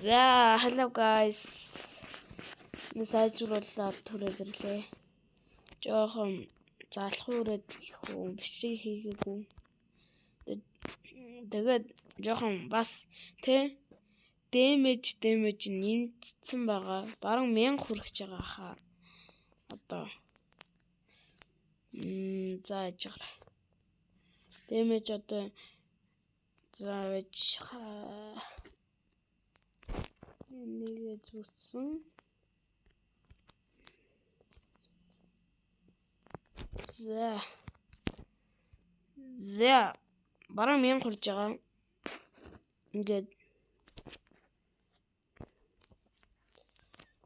За, hello guys. Нэг сайжруулаад төрөөд ирлээ. Жохон залхуу үрээд гэх үү, бичлэг хийгээгүй. Тэгээд жохон бас тэ дэмэж нэмэгдсэн байгаа. Бараг 1000 хүрэж байгаа хаа. Одоо за яж гараа. Дэмэж одоо за яж хараа. Нэгэ зүтсэн. За. За. Бараг 1000 хүрж байгаа. Ингээд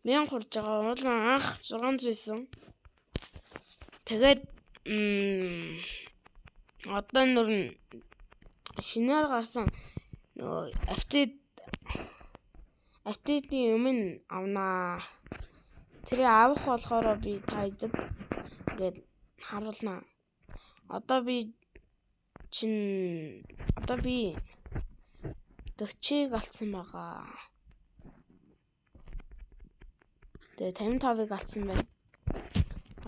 1000 хүрж байгаа. Уул анх 600 байсан. Тэгээд одоо нүр нь шинээр гарсан нөгөө апдейтийн юм нь авнаа. Тэрийг авах болохоор би та хэдэд ингээд харуулнаа. Одоо би чинь одоо би 40-ыг алдсан байгаа. Тэгээ 55-ыг алдсан байна.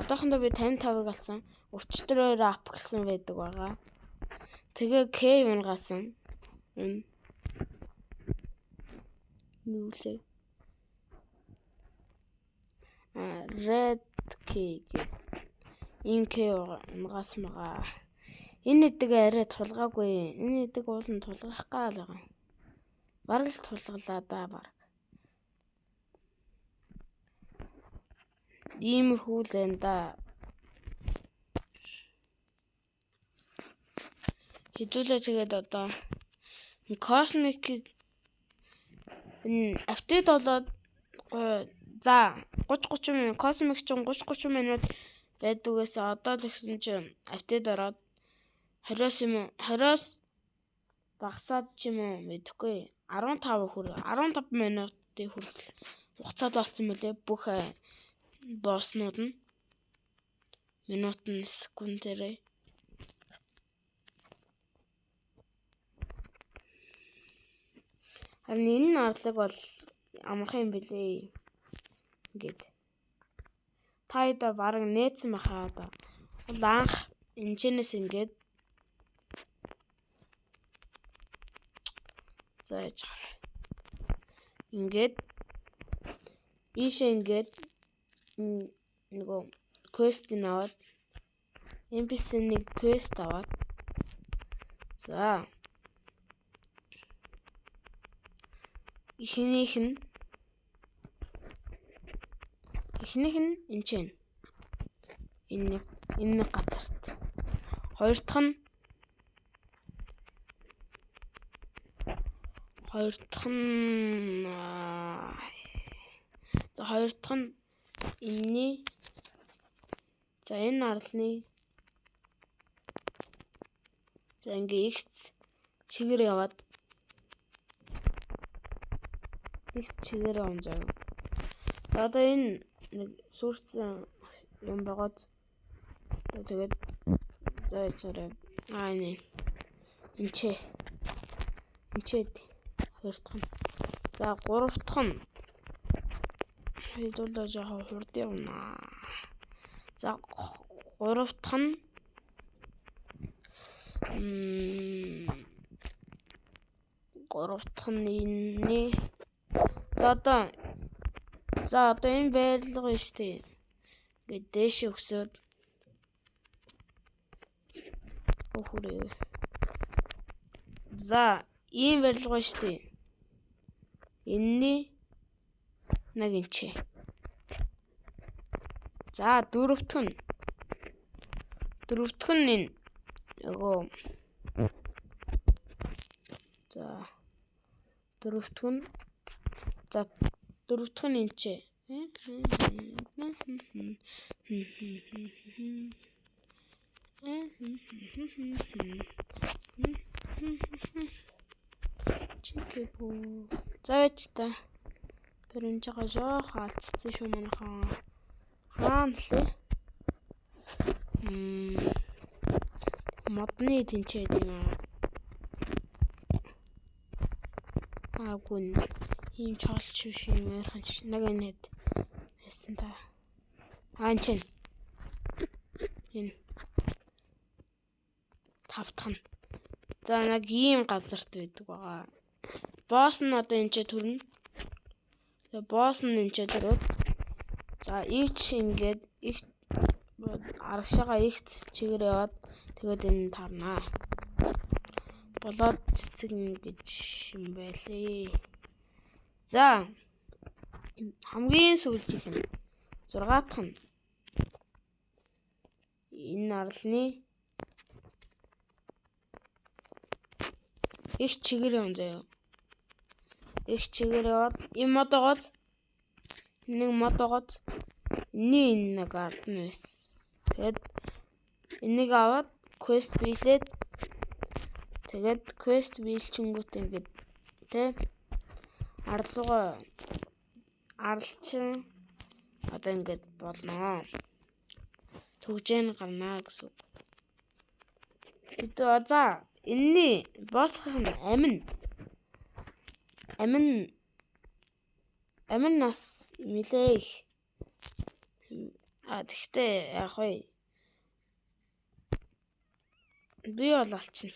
Одоохондоо би 55-ыг алдсан. Өвчтөрөөр апглсан байдаг байгаа. Тэгээ К унгаасан. Энэ юу лээ? Red K гэдэг ийм К унгаасан байгаа. Энэ эдэг арай тулгаагүй. Энэ эдэг уул нь тулгах гал байгаа. Бараг л тулгалаа да бараг. Иймэрхүү л байна да. Хэдүүлээ тэгээд одоо Cosmic-ийг энэ апдейт болоод за 30 30 минут Cosmic ч 30 30 минут байдгаас одоо л ихсэн чинь апдейт ороод 20-оос юм уу 20-оос багасаад ч юм уу мэдэхгүй 15 хүр 15 минутын хүртэл хугацаад болсон мөлий бүх босснууд нь минут нь секундэрээ. Харин энэ арлаг бол амархан юм билээ. Ингээд та хэд бараг нээсэн баха одоо. Бол анх энэчнээс ингээд за яж хараа. Ингээд ийшээ ингээд нөгөө квестийг аваад NPC-ний квест аваад за эхнийх нь энэ ч байна. Энэ нэг газарт. Хоёр дахь нь за хоёр дахь нь энэний за энэ арлны за ингээ их чигээр яваад их чигээр явна заяа. Одоо энэ нэг сүрцэн юм байгаад одоо тэгээд за яцаарай. Аа энэ энэ ч хоёр дахь нь. За гурав дахь нь хэдүүлээ жоохон хурд явна. За гурав дахь нь гурав дахь нь энэний за одоо энэ байрлал байна шүү дээ. Ингээд дээшээ өсөөд хүрээ. За ийм барилга байна шүү дээ. Энэний нэг энэ ч. За дөрөвдөх нь энэ нөгөө за дөрөвдөх нь за дөрөвдөх нь энэ ч. Чикэбүү. За байж та. Тэр энэ жоо жоох алдсан шүү манайхан. Хаана лээ? Модны тэнцээд юм аа. Аагүй. Ийм чоолч биш юм ойрхон ч нэг энэ хэд байсан та. Аа энэ чинь. Энэ тавтах нь. За нэг ийм газарт байдаг байгаа. Босс нь одоо энэ ч төрнө. Тэгээ босс нь энэ ч төрөөд. За игч ингээд игч арагшаага игч чигээр яваад тэгээд энэ тарнаа. Болоод цэцэг гэж юм байлээ. За хамгийн сүүлчийнх нь 6 дахь нь энэ арлны их чигээр юм заяа. Их чигээр яваад энэ мод байгаад нэг мод байгаад энэний энэ нэг ард нь байсан. Тэгээд энийг аваад quest биелээд тэгээд quest биелчингүүт ингээд тэ арлуугаа арлчин одоо ингээд болно. Төгжээн гарнаа гэсэн үг. За энэний боосгох нь амин. Амин амин нас нилээ их. А тэгтээ яах вэ? Би бол алчна.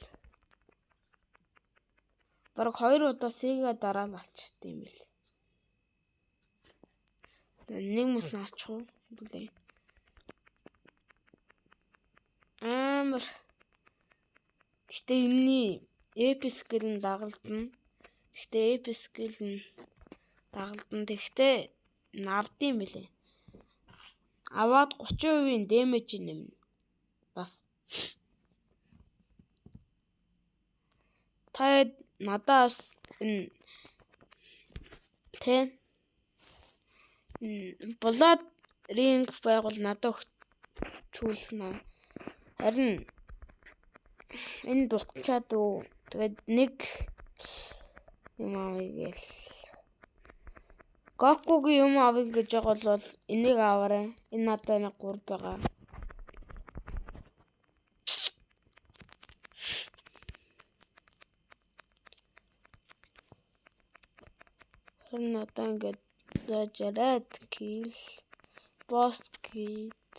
Бараг 2 удаа Sega дараа л алчт юм бэл. Нэг мөс алчих уу? Бүлээ. Амар. Гэтэ энэний epic skill нь дагалдана. Гэтэ epic skill нь дагалдана. Тэгтээ навдсан бэлээ. Аваад 30% дэмэж нэмнэ. Бас. Та надаас энэ тэ Blood Ring байгуул надад өгчүүлнэ. Харин энэ дутчаад үү. Тэгээд нэг юм авъя гээл. Гокугийн юм авъя гэж байгаа бол энийг аваарай. Энэ надад нэг 3 байгаа. Харин одоо ингээд заажараад kill boss kit.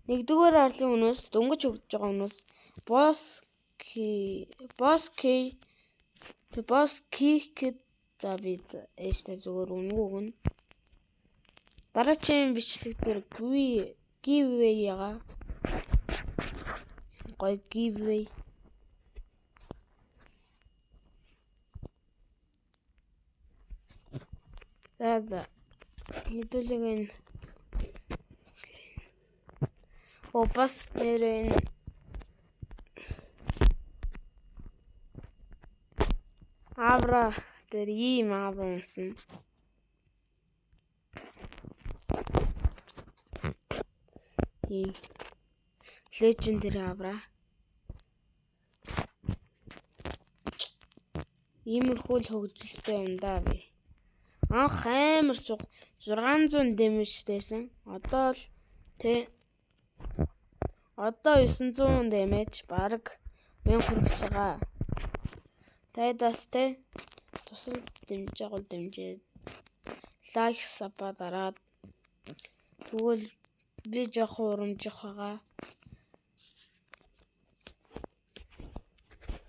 Нэгдүгээр арлын өнөөс дөнгөж хөгжиж байгаа өнөөс boss key boss key тэг boss key гэд за би ээжтэй зүгээр үнэгүй өгнө. Дараагийн бичлэг дээр giveaway яга. Гоё giveaway. За за. Хэдүүлэг энэ О бас нэрээ энэ авра дээр ийм авра унсан. Ийм legendary авра. Иймэрхүү л хөгжилтэй юм да би. Анх амар суг 600 дэмэжтэйсэн. Одоо л тэ одоо 900 дэмэж бараг 1000 хүрэж байгаа. Таад бас тэ тусал дэмжиж байгаа бол дэмжээд лайк саба дараад тэгвэл би жоохон урамжих байгаа.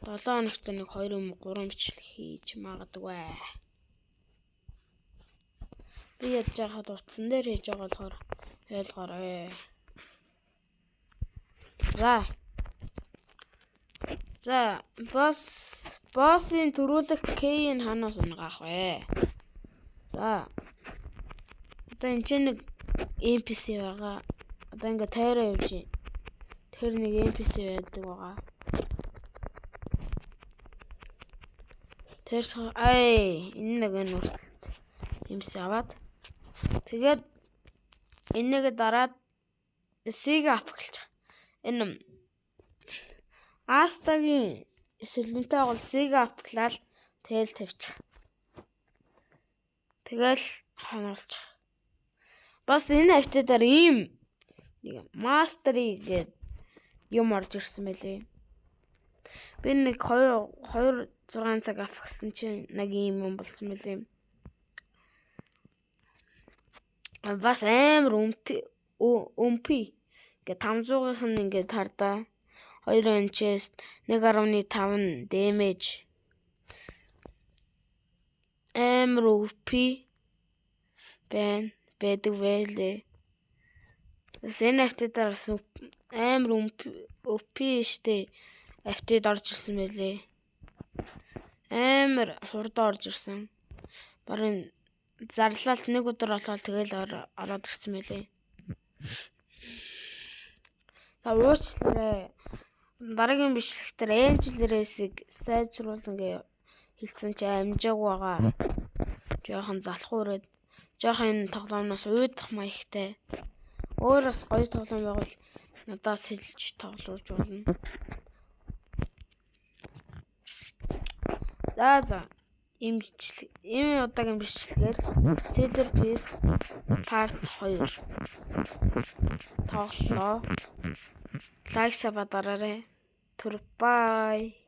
7 хоногт нэг 2 юм 3 бичлэг хийж магадгүй. Би ядж байхад утсан дээр хийж байгаа болохоор ойлгоорой. За. За, боссын төрүүлэх K-ийг ханаас унгаах вэ? За. Одоо энэ чинь нэг NPC байгаа. Одоо ингээ тойроо явж байна. Тэр нэг NPC байдаг байгаа. Тэр ай энэ нэг энэ үргэлт NPC аваад тэгээд энэгээ дараад C-г апглчих. Энэ Астагийн сэлэнтэй бол C-г апглаад тэгэл тавьчих. Тэгэл хонолчих. Бас энэ апдейтаар ийм нэг mastery гэдэг юм орж ирсэн байлээ. Би нэг 2 2 6 цаг авах гэсэн чинь нэг ийм юм болсон байлээ. Бас амар өмт өмпи. Ингээ 500-ийнх нь ингээд хардаа. 2 chest 1.5 damage. Амар OP байна байдаг байлээ. Бас энэ update аар бас амар OP штэ update орж ирсэн байлээ. Амар хурдан орж ирсэн. Барын зарлал нэг өдөр болоод тэгэл ороод ирсэн байлээ. За, уучлаарай. Дараагийн бичлэг дээр Angel Race-ыг сайжруулна гэж хэлсэн чи амжаагүй байгаа. Жохон залхуу өрөөд жохон энэ тоглоомноос уйдах маягтай. Өөр бас гоё тоглоом байвал надаас хэлж тоглуулж болно. За. Ийм бичлэг, ийм удаагийн бичлэгээр Sailor Piece Part 2 тоглолоо. Like, sub дараарай. Түр bye.